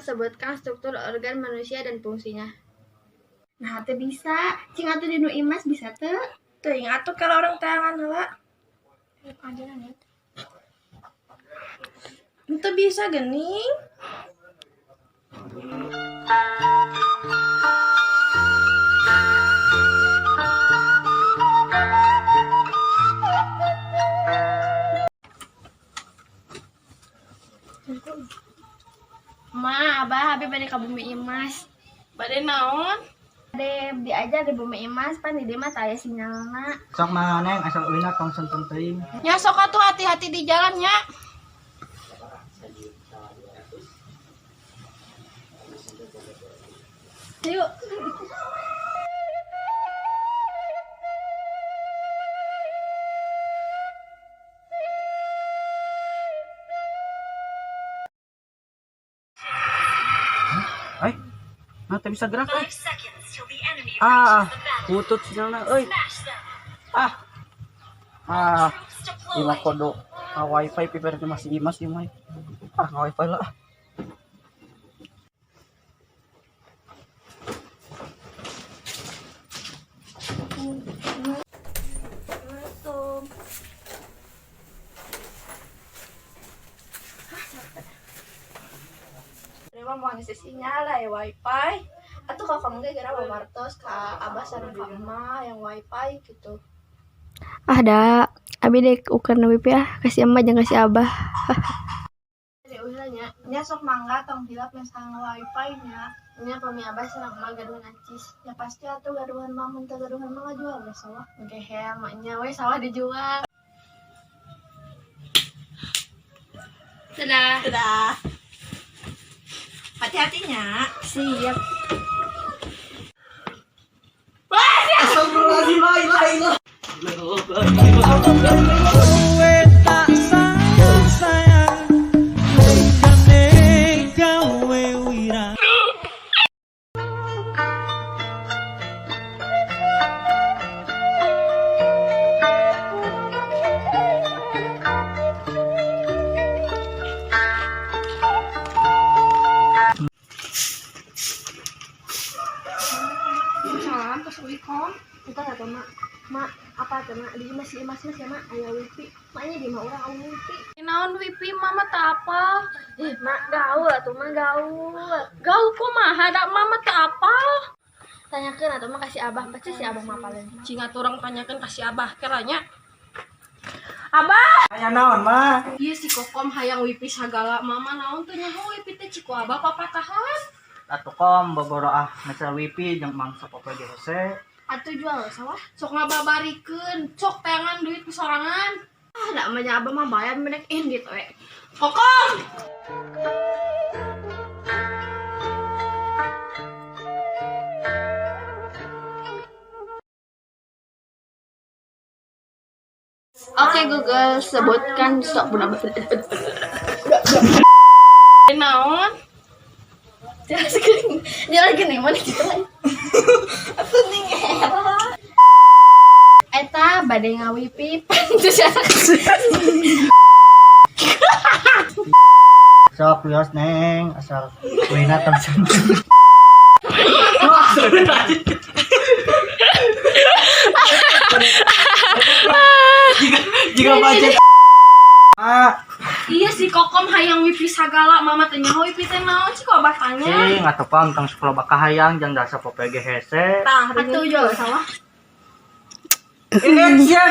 sebutkan struktur organ manusia dan fungsinya. Nah, teu bisa. Cing atuh dinu Imas bisa teu? Teuing atuh kalau urang teangan heula. Henteu bisa geuning. Ma, Abah, abi bade ka bumi Imas. Bade naon? Bade diajar di bumi Imas, pan di dieu mah teu aya sinyalna. Sok mah neng asal uina tong senten teuing. Nya sok atuh hati-hati di jalan nya. Yuk. Ay, nah teu bisa gerak euy. Ah, butut sinyalna euy. Ah. Ah, ieu mah kodo wifi piper masih Imas ieu mah. Ah, wifi lah. Assalamualaikum. Terima mau ngisi sinyal ya wifi. Atuh kalau kamu ge gara bamartos ka abah sareng ka emak yang wifi gitu. Ah da, abi dek ukur wifi ah, kasih emak jangan kasih abah. Dari usahanya, Nya sok mangga tong hilap misalnya wifi nya. nya pami abah sareng emak gaduhan acis. Ya pasti atuh gaduhan mah mun teu gaduhan mah ngajual we sawah. Gehe maknya we sawah dijual. Dadah. Dadah. Hati-hatinya. Siap. Astagfirullahaladzim, la ilaha illallah. Salam tos uikom. Entah atau mak, mak apa tuh mak? Di masih imas mas ya mak, aya wifi. Maknya di mah urang aya wifi. Naon wifi mama teu apa? Ih, mak gaul atuh mak gaul. Gaul kumaha da mama teu apa? Tanyakeun atuh mak kasih abah, pasti si abah mah apaleun. Cing atuh urang tanyakeun ka si abah keranya. Abah, Aya naon mah? ieu si Kokom hayang wifi sagala mama naon teu nyaho wifi teh ciku abah papatahan. Atuh kom boboro ah meser wifi jeung mangsa popoe ge hese. Atuh jual sawah. Sok ngababarikeun, sok teangan duit ku sorangan. Ah, da mah nya abah mah bayar menek indit we. Kokom. Oke Google, sebutkan sok Naon? Dia lagi nih mana gitu lain. Atuh ning era. Eta bade ngawipi pantes. Sok wios neng asal uina tong senten. Jika macet. Ah, Iya si Kokom hayang wifi sagala mama teh nyaho wifi teh naon sih ku abah tanya. cing atuh kom tong sekolah bakal hayang jeung dasar popoe ge hese. Tah, Atuh jual sawah. Ini sia.